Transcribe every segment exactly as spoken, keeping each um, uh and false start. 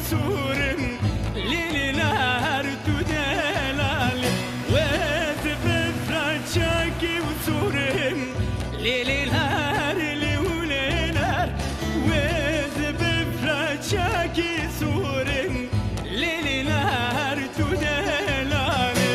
Sûrim, lê lêlar tu delalî. Wez bifra çakî û sûrim, lê lêlar lê û lêlar. Wez bifra çakî sûrim, lê lêlar tu delalî.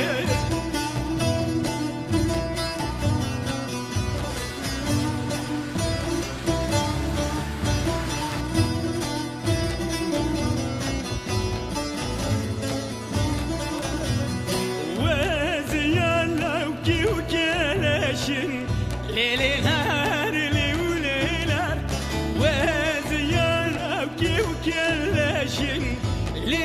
Weziya lawkî û keleşin, lê lê lar, lê û lê lar. Weziya lawkî û keleşin, lê